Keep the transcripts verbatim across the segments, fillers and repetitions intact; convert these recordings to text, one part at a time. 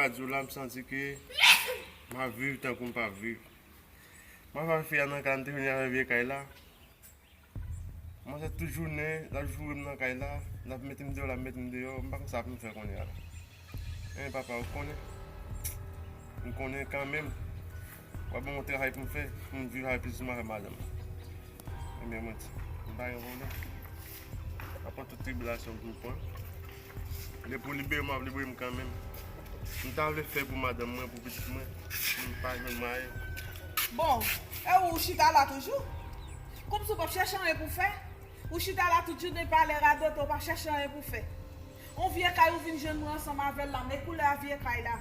Radyo la, m santi ke m ap viv tankou m p ap viv. Mwen avè fi a nan kay, m te vini avè vye kay la. Manzè tout jounen, l ap joure m nan kay la, l ap mete m deyò, l ap mete m deyò, m pa konn sa pou m fè kounye a la. Men papa, ou konnen, m konnen kanmenm, w ap ban m yon travay pou m fè, pou m viv avè pitit mwen avè madanm mwen. Ebyen, mwen di, m pa gen pwoblèm. M ap pran tout tribilasyon pou m pran. Lè pou libere m, w ap libere m kanmenm. M ta vle fè pou madanm mwen, pou pitit mwen, m pa jwenn mwayen. Bon, e ou chita la toujou? Kòmsi w p ap chèche anyen pou fè? Ou chita la tout jounen pale, radote, w p ap chèche anyen pou fè. On vye kay ou vin jwenn mwen ansanm avè l la, men koulè a vye kay la.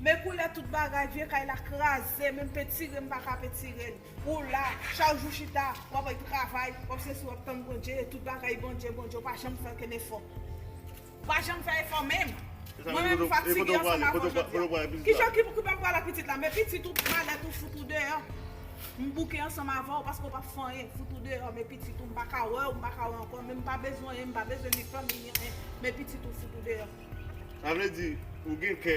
Men koulè tout bagay, vye kay la kraze, menm pentire m pa ka pentire l. Ou la, chak jou chita, w ap al travay, w ap sesi, w ap tann Bondye, e tout bagay Bondye, Bondye, w pa janm fè okenn efò. W pa janm fè efò menm. Mwen menm m fatige ansanm avè w jodi a. Kijan ki pou kipe m pral ak pitit la? Men pitit ou, malèt ou, fout ou deyò. M bouke ansanm avè w paske w p ap fè anyen, fout ou deyò. Men pitit ou, m pa ka wè w, m pa ka wè ankò, men m pa bezwen anyen, m pa bezwen ni fanmi ni anyen. Men pitit ou, fout ou deyò. Sa vle di, ou gen kè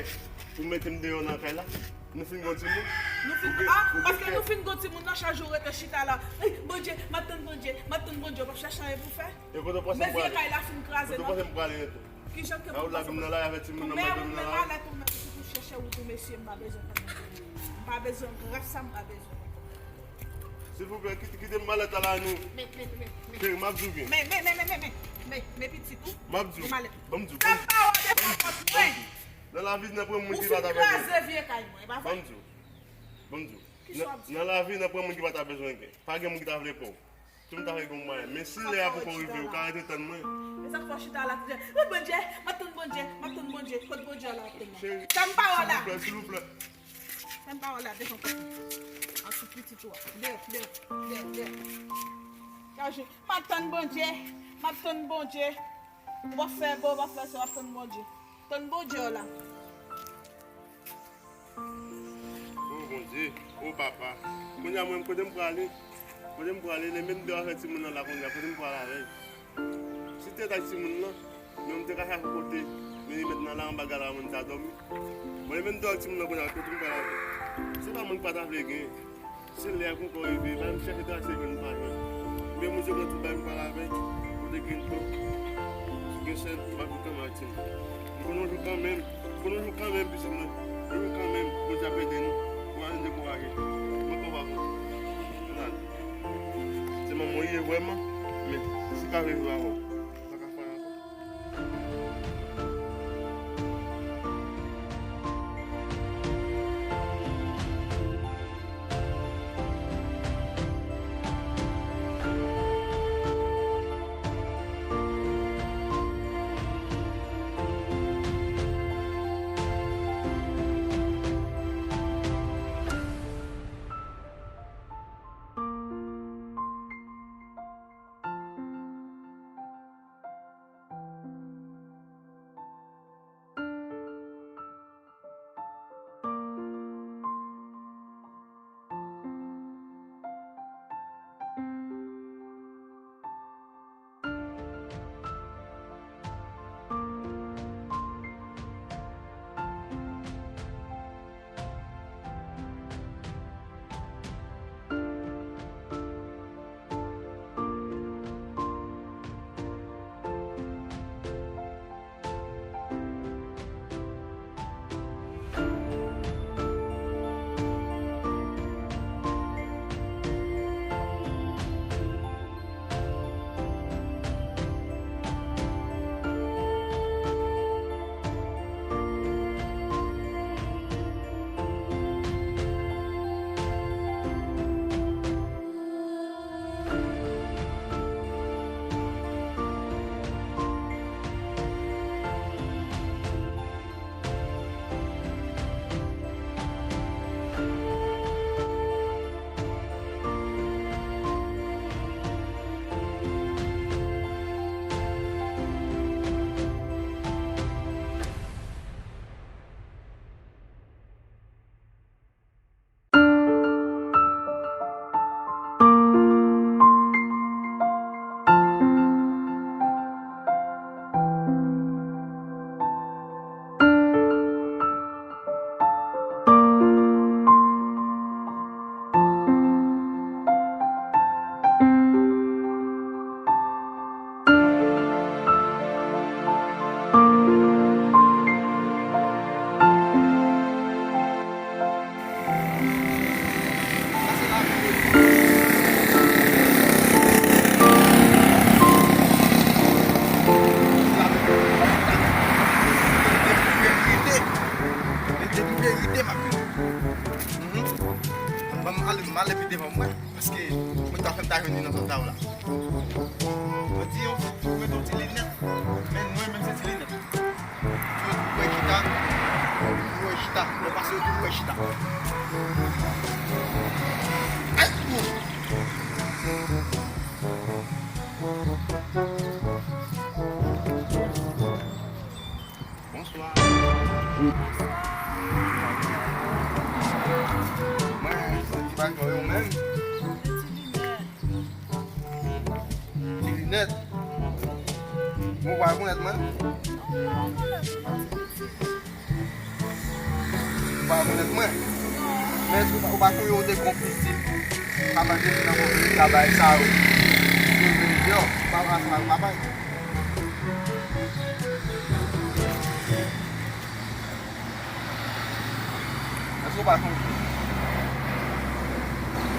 pou mete m deyò nan kay la? Nou fin gon timoun? Nou fin, ah, paske nou fin gon timoun nan, chak jou ou rete chita la. Ay, Bondye, m ap tann Bondye, m ap tann Bondye, w p ap chèche anyen pou fè? E kote w panse m prale? Men vye kay la fin kraze. Kote w panse m prale rete? Kijan ke pou panse? Ou lage m nan lari avè timoun nan, mete m nan lari. Men malèt ou, men pitit ou, chèche wout ou, mesye, m pa bezwen fanmi. M pa bezwen, grasa m pa bezwen. Silvouplè, kite, kite m malèt la, la, nou. Men, men, men, men. Cheri, m ap di w byen. Men, men, men, men, men, men, men, men pitit ou. M ap di w. Malèt. Ban m di w. Sa pa wè de pòt mwen. Nan lavi, nan pran moun ki pa ta bezwen. Ou fin kraze vye kay mwen, e pa vre? Ban m di w. Ban m di w. Nan, nan lavi, nan pran moun ki pa ta bezwen gen. Pa gen moun ki ta vle pran w. Tout moun ta vle gen mwayen. Men si lè a poko rive, ou ka rete tann mwen. E sa k fè w chita la toujou? Wi, Bondye, m ap tann Bondye, m ap tann Bondye. Kot Bondye a la w ap tann la? Cheri, sa m pa wè la. Silvouplè, silvouplè. Sa m pa wè la, devan kòt mwen. An sou pitit ou a. Deyò, deyò, deyò, deyò. Chak jou, m ap tann Bondye, m ap tann Bondye. Ou p ap fè bon, ou p ap fè sa, w ap tann Bondye. Tann Bondye w la. O Bondye, o papa. Kounye a mwen, kote m prale? Kote m prale? Lè menm deyò avè timoun nan la kounye a, kote m prale avè l? Si te t ak timoun nan, men m te ka chache kote, men li mèt nan la anba gala moun ta dòmi. Mwen menm deyò ak timoun nan kounye a, kote m prale avè l? Se pa mwen ki pa ta vle gen. Se lè a poko rive, ba m chèche trase jwenn m pa jwenn. Men Bondye pran tout bagay m pale avèk, kote gen dlo, sou gen sèl, m ap viv kanmenm ak timoun. M konnen yon jou kanmenm, m konnen yon jou kanmenm, pitit mwen. Yon jou kanmenm, Bondye ap ede nou. Kouraje, dekouraje. Mwen konn pa konn. Ann ale. Se manman w ye vrèman, men si pa vle viv avè w, pa ka fè anyen ankò. Ale pi devan mwen, paske mwen ta fè m ta jwenn li nan zòn sa yo la. Mwen di yon, mwen mete yon ti linèt, men mwen menm se ti linèt. Yo tou wè chita, yo tou wè chita, yo pase yo tou wè chita. Ay, oh. Bonswa. Mwen, se ti bagay ou menm. Ti linèt. Ou pa rekonèt mwen? Ou pa rekonèt mwen? Men èske ou pa, ou pa sonje ou te gon pitit? Papa te vin nan konfli, bagay sa yo. Ou te vin deyò, papa sa yo, papa. Èske w pa sonje?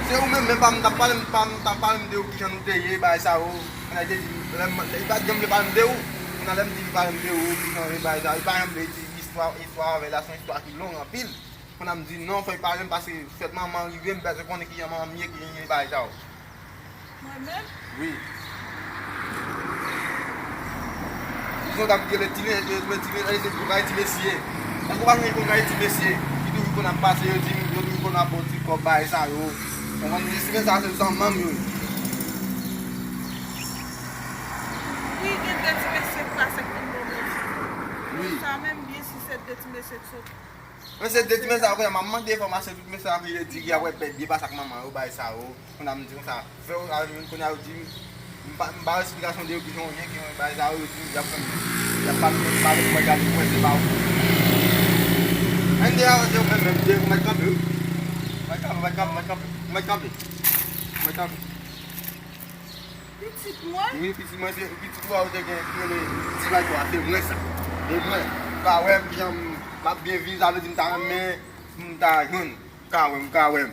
Se ou menm, menm pa m t ap pale, pa m t ap pale m de ou, kijan nou te ye, bagay sa yo. Kounye a li te di, lè m, li pa t janm vle pale m de ou. Kounye a lè m di li pale m de ou, kijan w ye, bagay sa yo. Li pa janm vle di istwa, istwa avè l la, se yon istwa ki long anpil. Kounye a m di non, fò l pale m, paske fèt manman rive, m bezwen konnen kijan manman m ye, kijan l ye, bagay sa yo. Mwen menm? Wi. Sinon, t ap rele ti men, men ti men, se pou kay ti mesye. Èske w pa sonje konn kay ti mesye? Ki toujou konn ap pase, yo di, yo toujou konn ap ba w ti kòb, bagay sa yo. Konprann? Ti men sa, se zanmanm yo ye. Wi, gen de ti mesye k pase k vin ba w manje. Wi. Sa menm, byen si se de ti mesye k sot. Men se de ti mesye sa, kounye a m ap mande enfòmasyon tout mesye sa, kounye a yo di y ap wè bèt byen pase ak manman yo, bagay sa yo. Kounye a m di konsa, fè yo al jwenn, kounye a yo di m, m pa, m ba yo esplikasyon de yo kijan yo ye, kijan yo bagay sa yo, yo di m y ap fè m, y ap pa m, m pa vle mwen gade mwen, se pa ou. Ann deyò, ann deyò, menm, menm, deyò, ou mèt kanpe, wi. Ou mèt kanpe, ou mèt kanpe, ou mèt kanpe, ou mèt kanpe, ou mèt kanpe. Pitit mwen? Wi, pitit mwen, se pitit ou a ou te gen ki rele Ti Bagay a, se mwen sa. E mwen, ou ka wè m jan m, m ap byen viv, sa vle di m ta renmen, m ta jwenn, ou ka wè m, ou ka wè m.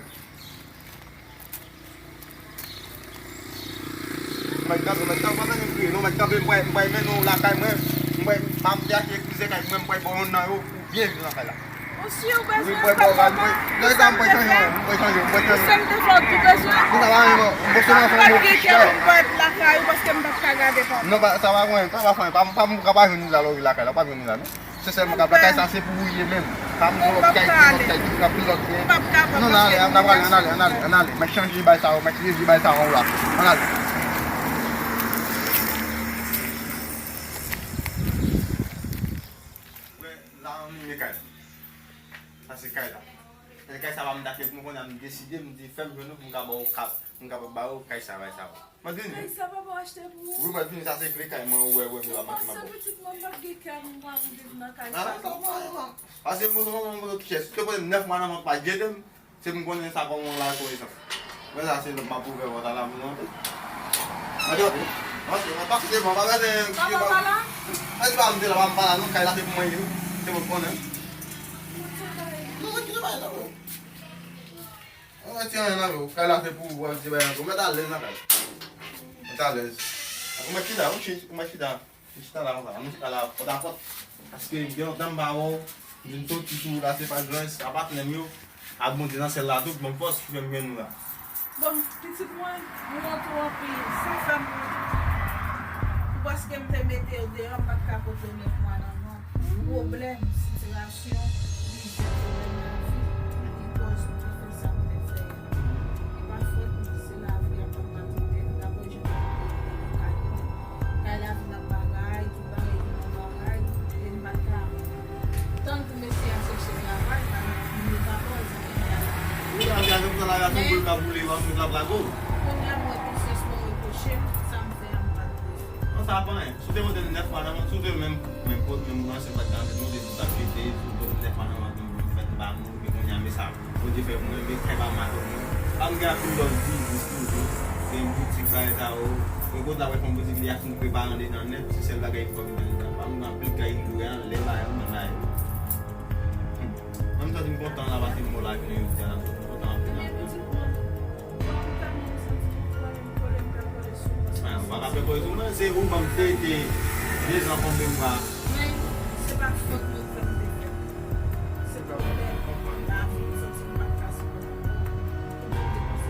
Mèt kanpe, mèt kanpe, pa bezwen kriye, non, mèt kanpe, m pral, m pral mennen w lakay mwen, m pral, m ap te achte plizyè kay mwen, m pral ba w yonn nan yo, pou w byen viv lakay la. Ou si ou bezwen m pa t kontan. Lè sa m pral chanje, m pral chanje, m pral chanje. Pou sa m te fè w tou bezwen. Pou sa pa menm, bon, se nan fon mwen. M pa t gen kè pou m parèt lakay ou paske m pa t ka gade papa. Non, pa, sa pa mwen, sa pa fè, pa, pa, pa, pa jwenn li la, lè w vin lakay la, pa jwenn li la, non. Se sèlman k ap lakay sa, se pou ou ye menm. Pa m gon lòt kay, pi lòt kay, pi lòt kay, pi lòt kay. Non, ann ale, ann ale, ann ale, ann ale, ann ale. Mèt chanje bay sa yo, mèt chanje bay sa yo la. Ann ale. Wè, la, ann ale kay la. Sa se kay la. Kay sa pa m t achte pou mwen, kounye a m deside, m di fè m jwenn ou pou m ka ba w kay, pou m ka ba w kay sa, bay sa. Mwen vini. Kay sa papa w achte pou ou? Wi, mwen vini, sa se kle kay mwen, ou wè, ou wè, m la mache m ap ba w. Pitit mwen, m p ap gen kè pou m viv nan kay sa. Paske mwen se yon moun ki chè. Si w te pote m nèf mwa nan vant pa t jete m, se pou m konnen sa kòm yon lakonesans. Men sa se lòt m ap ouvè pòt la pou nou antre. Mwen te antre. Antre, mwen pase devan, pa bezwen. Papa pa la? Mwen di pa m te la, pa m pa la, non, kay la se pou mwen ye, wi. Se mwen k konnen. Non, mwen kite bay la, wi. Mwen ti anyen nan yo, kay la se pou ou, mwen ti bay ankò. Mwen t alèz nan kay. Mwen t alèz. Mwen chita, mwen chita, mwen chita. Mwen chita la konsa, mwen chita la pòt a pòt. Paske gen lontan m pa wè w, m vin soti sou ou la, se pa grans, a patnè m yo, ak Bondye nan syèl la tou, k ban m fòs, ki fè m jwenn ou la. Bon, pitit mwen, m wont ou anpil, sa fè m wont. Pou paske m te mete w deyò, m pa t ka pote w nèf mwa nan vant. Pwoblèm, sitiyasyon, biznis, pwoblèm lavi, ki kòz m te fè sa m te fè a. E pa fòt mwen, se lavi a, papa m te, dapre jan m te nan kay mwen. Kay la vin ap bagay, tout bagay vin ap bagay, e m pa t ka tann pou mesye a chèche travay, pa gen moun yo pa pòz. Wi, lavi a, se pou sa lavi a se yon boul k ap boule, w ap sot l ap lage w. Kounye a, mwen konsyans mwen repwoche m, sa m fè a, m pa t dwe fè. Non, sa pa anyen. Si w te mande m nèf mwa nan vant, si w te menm, menm kot, menm branche, m pa t ka antre, m te di w t ap jete, si w te mande m nèf mwa nan vant, m fèt m pa mouri, men kounye a, men sa Bondye fè pou mwen, men kay pa m atò mwen. Pa m gen anpil lòt biznis toujou, gen boutik, bagay sa yo. Mwen konn ta wè fè yon boutik, li a fin prepare andedan nèt, se sèl bagay ki fò m nan dedan. Pa m gen anpil kay m lwe anlè, bagay mwen, bagay. Hmm. Mwen, m santi m kontan la, pase m bon lavi nan jodi a la, m kontan anpil, anpil. Ah, ou pa ka fè kòz ou, men se ou ban m verite, dezan konbyen mwa. Men, se pa fòt mwen k fè m te fè. Se pwoblèm lavi m santi m pa t ka sipòte ankò. Ou mete konsa.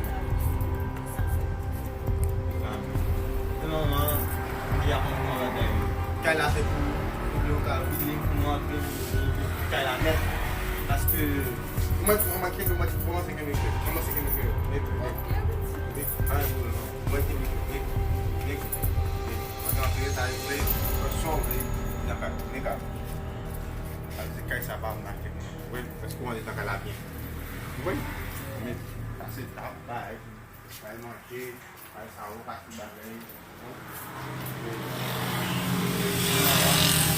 Kay la se pou, pou nou ka vini, pou nou antre, pou, pou, pou kay la nèt. Paske, mwen, mwen, mwen kenbe, mwen, kòmanse kenbe, kòmanse kenbe, kenbe, kenbe, kenbe. Anyen pou non. Mwen kenbe, kenbe, kenbe, kenbe. Mwen antre, sa regle, mwen sove, nan kay, nan kay. Sa vle di kay sa pa m achte, mwen, èske w antre nan kay la byen? Wi. Men, pase tap, bay. Bay manje, bay sa yo, pa tout bagay.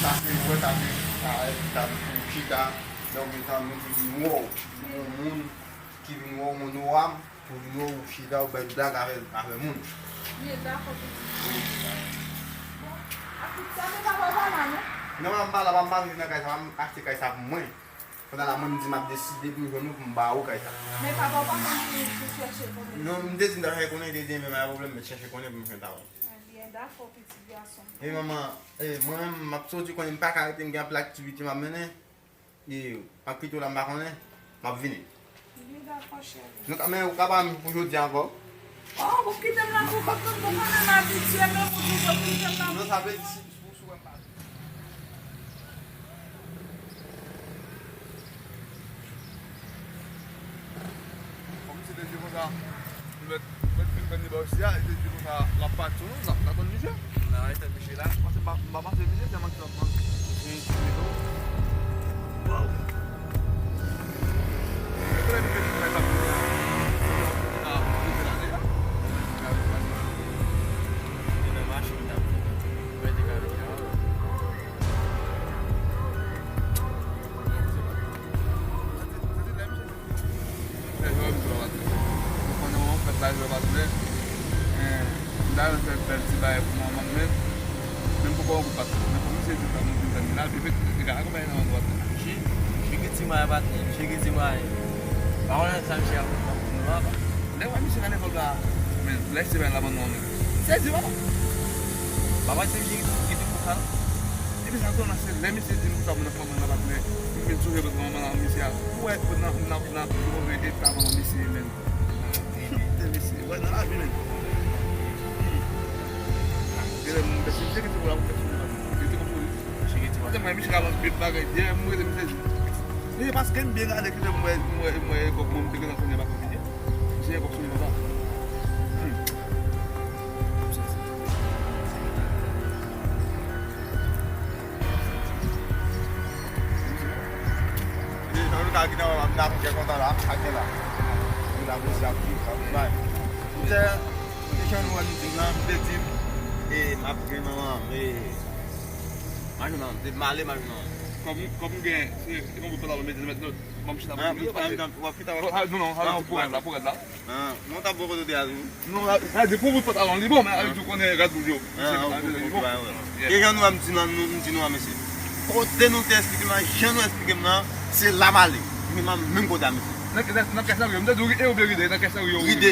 Sa se mwen, sa se, sa, sa pou chita, lè w gen zanmi ki vin wè w, yon moun ki vin wè w, moun ou a, pou vin wè w, ou chita, ou bay blag avè, avè moun. Li dakò pou di. Wi. Bon, ak tout sa, men papa w pa la, non? Non, m pa la, m pa viv nan kay sa, m achte kay sa pou mwen. Pandan la, mwen, m di m ap deside pou m jwenn ou, pou m ba ou kay sa. Men papa w pa konn ki pou chèche konnen. Non, m te di m t ap chèche konnen, li te di, men pa gen pwoblèm, mèt chèche konnen pou m jwenn ta ou. Ebyen, dakò, pitit gason. E manman, e, mwen menm, m ap soti konnen m pa ka rete, m gen anpil aktivite m ap mennen. E, m ap kite w la, m pa konnen, m ap vini. Ebyen, dakò, cheri. Nou ka, men ou ka pa menm pou jodi a ankò? Oh, ou kite m la pou kont mwen, ou konnen m abitye, men ou toujou kite m la. Non, sa vle di si, si, si w wè m pa Kòmsi te di konsa, nou mèt, nou mèt vin pran li ba osi a, li te di konsa, l ap pati, non, n ap, n ap tann misye. N a tann misye la. Paske m pa, m pa panse misye tèlman ki l ap pran. Misye, misye tou. Waw. Se konnen misye di sa l ap fè. Sa, misye te la deja. Li nan machin, li t ap fè. Mwen te ka vin la. Fè jwè m jwe pa tounen. Ou konnen manman m fèt la jwè pa tounen. Men, m ta renmen fè bèl ti bagay pou manman m, men, men m poko wè kout pa tounen. Men fòk misye di sa, nou vin tann li la, epi li ka akonpaye nan yon dwat la. Misye, misye gen ti mwayen pa tounen, misye gen ti mwayen. Pa konnen sa misye ap fè pou nou la, pa. Lè w wè misye nan lekòl la, men, lè se bagay la ban nou anmen. Sezi, papa. Papa, se misye ki, ki te fè sa, non? Epi sa, konnen se lè misye di m sa, mwen nan fòm mwen nan pa tounen. M vin sonje bòs manman la, misye a. Ou wè, nan, nan, nan, nan, nan, nan, nan, nan, nan, Te mesye, wè nan lavi menm. Genlè moun pèse, misye ki te pou la pou pèse moun. Li te konprann. Misye ki te wè. Mwen, misye ka ban bèl bagay, dèyè mwen, rete misye di. Men se paske m byen gade ki fè m wè, m wè, m wè epòk mwen, m te gentan konnen pa konn misye. Misye epòk sou li konsa. Hmm. E, nan nou ka gen nan, nan fè kontan la, ak gen la. Nou la poze ap viv, ap bay. Misye, misye nou wè nou di nan, m te di, e, m ap gen manman, e, m a jwenn manman, m te male, m a jwenn manman. Kòm, kòm gen, se, se konn bout pantalon, mete, mete, non, ban m chita pou li, paske, w ap chita, w ap chita. Non, non, pou rad la, pou rad la. Ah, non, ta bò kote w te al, wi. Non, la, sa di pou bout pantalon li bon, men avèk tou konnen rad wouj yo. Ah, ok, ok, ok. Ke jan nou a m di nou, nou, m di nou a, mesye. Kote nou te eksplike m nan, jan nou eksplike m nan, se la m ale. Men m menm kote a, mesye. Nan, nan, nan kè serye, m te di w ri e oubyen ride, nan kè serye ou ri. Ride,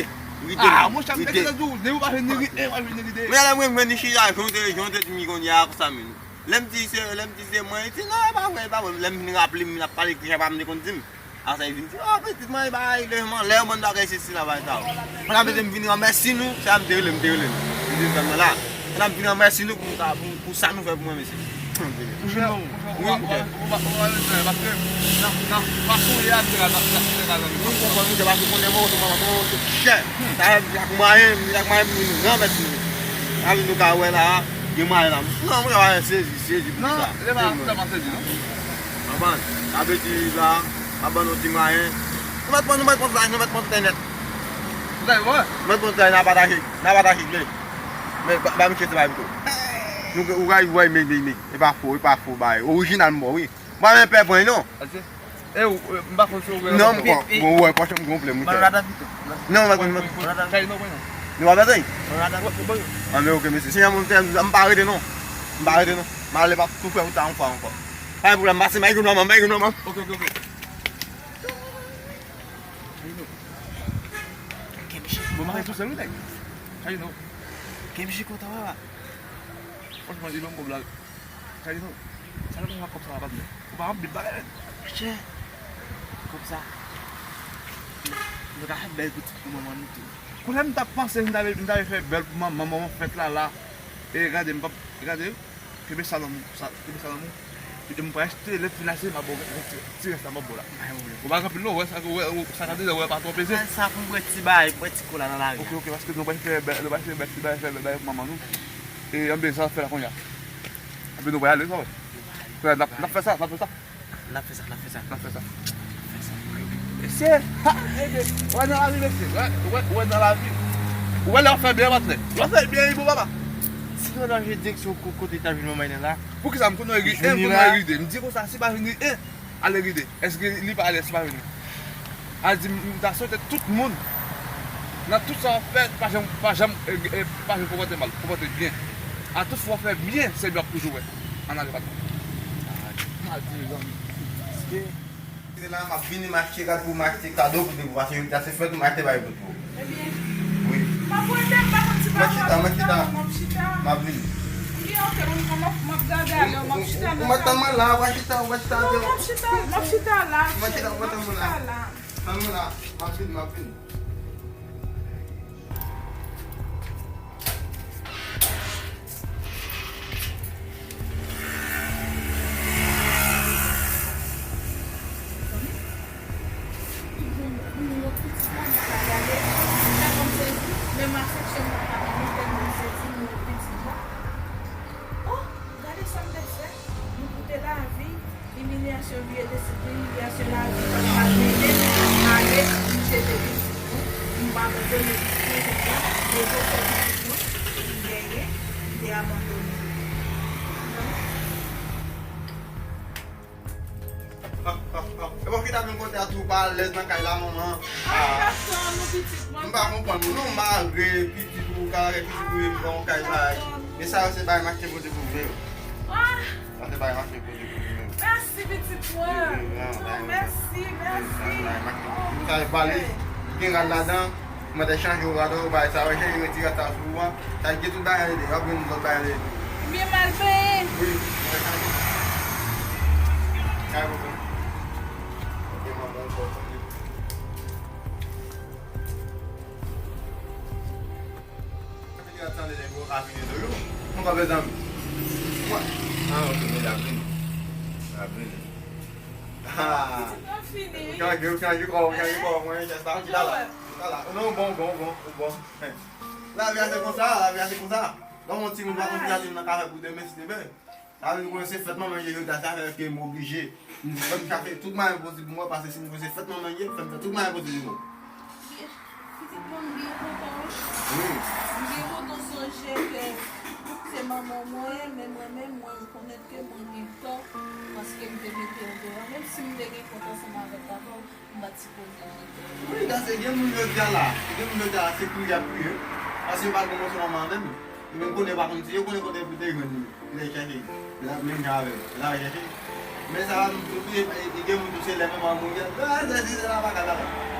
ride. Ah, monchè, m te gentan di w, depi w pa jwenn ni ri e, w pa jwenn ni ride. Men alè mwen, mwen ni chita, jan w te, jan w te di m kounye a, konsa menm. Lè m di se, lè m di se mwen, li di non, e pa vre, e pa vre. Lè m vin raple m, l ap pale, deja pa m te konn di m. Apre sa, li vin di, oh, pitit mwen, e bagay, lèman, lè yon bann bagay, se sila, bagay sa yo. Pandan mete m vin ranmèsi nou, se sa m te rele, m te rele nou. Li di m fè mwen la. Pandan m vin ranmèsi nou pou sa, pou, pou sa nou fè pou mwen, mesye. Wi, monchè. Ou pa, ou pa, ou pa, paske nan, nan fason w ye a, m te ka, m te ka, m te ka zanmi. Nou konprann, monchè, paske konnen mwen, se mwen, mwen, se chè. Sa fè m di ak mwayen, m di ak mwayen, m vin ranmèsi nou. Sa vin nou ka wè la, gen mwayen la. Non, mwen pa sezi, sezi pou sa. Non, se pa, m tèlman sezi, non. Konprann? Sa vle di la, m ap ban nou ti mwayen. Nou mèt pran, nou mèt pran sa, nou mèt pran tout nèt. Sa e vre? Nou mèt pran tout, n a pataje, n a pataje, men. Men, ba, ba misye travay pito. Nou, ou gade, ou wè, men, men, men. E pa fo, e pa fo, bay. Orijinal m bon, wi. Mwen, men, pè pran, non. E ou, e, m pa konn si ou wè. Non, m pa, bon, wè, pòch m gonfle, monchè. Ban rad la pito. Non, m pa konn. Chay non, pran non. Nou pa bezwen? Ban rad la pito. An, men, ok, mesye. Si yon moun fè m, m pa rete, non. M pa rete, non. M ale pa tou fè ou ta yon fwa ankò. Pa gen pwoblèm, pase, m a egou nòmal, m a egou nòmal. Ok, ok, ok. Chay non. Bon, m a tou sèl, wi, nèg. Chay non. Kenbe chiko ta wè la. Franchman, li ban m kòb la. Sa di nou, sa nou konn fè kòb sa la, patnè? Ou pa anpil bagay, men. Monchè, kòb sa, nou ka fè bèl pitit pou manman nou tou. Kounye a m t ap panse m t ale, m t ale fè bèl pou manman, manman fèt la, la. E gade, m p ap, gade, Kenbe sa nan men w, sa, kenbe sa nan men w. Epi m pral achte, lè m fin achte, m a ba w ti, ti rès la, m a ba w la. Ou pa gen anpil non, wè sa, wè, wè sa ka di, wè pa twò peze. Sa pou m bwè ti bagay, bwè ti kola nan lari. Ok, ok, paske nou pral fè, nou pral fè bèl ti bagay, fè bèl bagay pou manman nou. E anben sa fè la kounye a. Epi nou pral ale, sa wè. Kounye a, n ap, n ap fè sa, n ap fè sa. N ap fè sa, n ap fè sa. N ap fè sa. Mesye, ha, mesye, ou wè nan lavi, mesye, ou wè, ou wè, ou wè nan lavi. Ou wè lè w ap fè byen, patnè. Lè w ap fè byen, wi, bon papa. Si nou nan jedireksyon ko-, kote ta vin manman nan la. Poukisa m konn wè ri en, m konn wè ri de? M di konsa, si pa vin ri en, ale ri de. Èske li pa alèz, si pa vin ri? A di, m ta swete tout moun, nan tout sa w ap fè, pa janm, pa janm, e, e, pa janm konpòte mal, konpòte byen. A tout fwa w fè byen, se byen w ap toujou wè. Ann ale, patnè. Ann ale, mezanmi. Kite la, m ap vini, m achte gad pou m achte kado pou de pou, paske jodi a se fèt, m achte bagay pou tou. Ebyen, wi. M ap rete, m pa konn si m ap chita, m ap chita. M ap vini. Ebyen, ok, m, m, m ap gade alè, m ap chita nan. Ou mèt tann mwen la, ou pa chita, ou pa chita. Non, m ap chita, m ap chita la, cheri, m ap chita la. Tann mwen la, m ap vini, m ap vini. Toujou m, m, yon pitit la, m pa gade, m pa konn sezi, menm afeksyon m pa ka ban li, tèlman m sezi, m yon pitit la. Oh, gade sa m te fè, m koute lavi, imilyasyon vye de, imilyasyon lavi, pa m pa mennen, m ale, m jete pitit mwen, m pa abandone pitit mwen konsa, men yo fè pitit mwen, m genyen, m te abandone. Ah, ah, ah. E bon, ki ta vin kote a tou pa alèz nan kay la, manman? Ah, m pa konprann ou non, malgre pitit ou, ka lage pitit ou, e pran yon kay la. Men sa yo se bagay m achte pote pou mwen yo. Ah. Sa se bagay m achte pote pou mwen yo. Mèsi, pitit mwen. Wi, wi, non, bagay mèsi, mèsi. Bagay m achte pote pou mwen. Sa e valiz, gen rad ladan. Mwen te chanje rad ou, bay sa, wè, cheri, retire sa sou ou an. Sa gen tout bagay andedan, w ap jwenn lòt bagay andedan tou. M byen mal penyen. Wi, mwen chanje. Kay pou mwen. Ok, manman, ou fò tande. Retire sa andedan pou w ka fini tou, wi. Mwen pa bezwen. Mwen. Ah, ok, men l ap vini. L ap vini. Ah. Pitit mwen fini, wi. Ou chanje, ou chanje kò, ou chanje kò, mwen, chèz la, ou chita la. Ou chita la. Non, ou bon, ou bon, ou bon, ou bon. Lavi a se konsa, lavi a se konsa. Lè w yon timoun pa konn ki sa timoun nan ka fè pou demen, si te vle. Sa vle di konnen se fèt manman je jodi a, sa fè ke m oblije. M di, fò m chache tout mwayen posib pou mwen, paske si m konnen se fèt manman je, fò m fè tout mwayen posib pou mwen. Pitit mwen, m byen kontan, wi. Wi. M byen kontan sonje ke se manman mwen, men mwen menm, mwen rekonèt ke mwen gen tò, paske m te mete w deyò. Menm si m te gen kont ansanm avèk papa w, m pa t sipoze jete w. Wi, paske gen moun jodi a la, gen moun jodi a la, se kriye y ap kriye, paske yo pa t gen moso manman menm. Yo menm konnen pa konn si yo konnen kote pou te jwenn li. Li te chèche. Li t ap menm jan avè l. Li t ap chèche. Men sa a, m tou bliye, e, e gen moun tou se lè manman an mouri, a, se, se, se la pa ka la.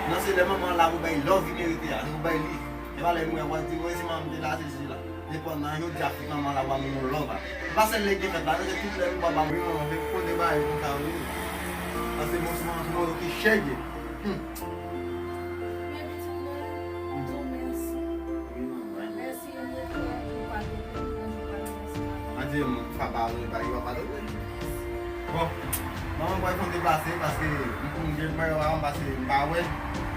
Non, se lè manman an la pou bay love li merite a, se pou bay li. E pa lè l mouri a pou al di, wi, si manman m te la, se, se la. Depandan, jodi a, fout manman an la pou al yon love a. E pa sèl lè gen fèt la, non, se tout lè nou pa ba. Wi, manman, se kote bagay konsa, wi. Paske bon, se manman, se manman ki chèche. Hmm. Men pitit mwen, m di w mèsi. Wi, manman. Mèsi. Adye, m pa padone, pa yo pa padone. Bon, manman pral fè yon deplase paske m konn gen mwen yo pa m pase m pa wè.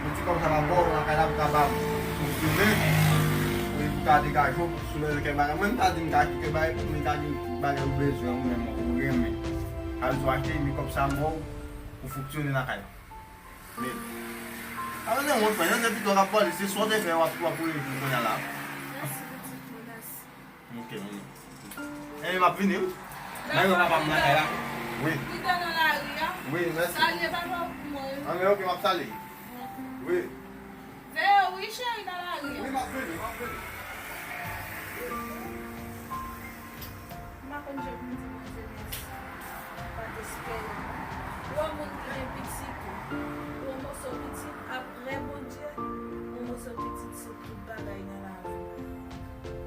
Yon ti kòb sa m ap ba w nan kay la pou ka ba m. Pou souve. Pou ka degaje w, pou souve kè bagay. Mwen m ta di m ka kite bagay pou mwen ta di bagay ou bezwen ou menm ou renmen. Al sou achte, men kòb sa m ba w pou fonksyone nan kay la. Men, pa bezwen wont, frè, jan se pito k ap pale, se sa w te fè, w ap, w ap rejwi kounye a la. Mèsi, pitit mwen, mèsi. Ok, manman. Ebyen, m ap vini, wi. Dakò, m ap vini. Wi. Li te nan lari a. Wi, mèsi. Salye papa pou mwen, wi. Anben, ok, m ap salye. Wi. Veye, wi, cheri, nan lari a. Wi, m ap vini, m ap vini. M pa konn jan pou m di Bondye mèsi. M pa t espere. Pou yon moun ki gen pitit, pou yon moso pitit, apre Bondye, yon moso pitit se tout bagay nan lavi.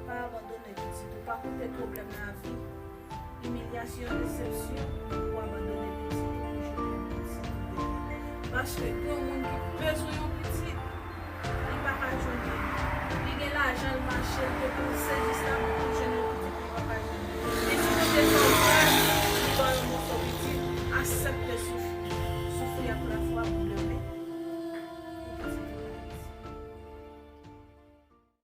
Pa abandone pitit ou, pa koute pwoblèm lavi, imilyasyon, desepsyon, pou abandone pitit ou, pou jete yon pitit ou dèyè. Paske gen yon moun ki bezwen yon pitit, li pa ka jwenn li. Li gen lajan, l mache, l depanse, jiska pou l jwenn yon pitit, li pa ka jwenn li. Li di,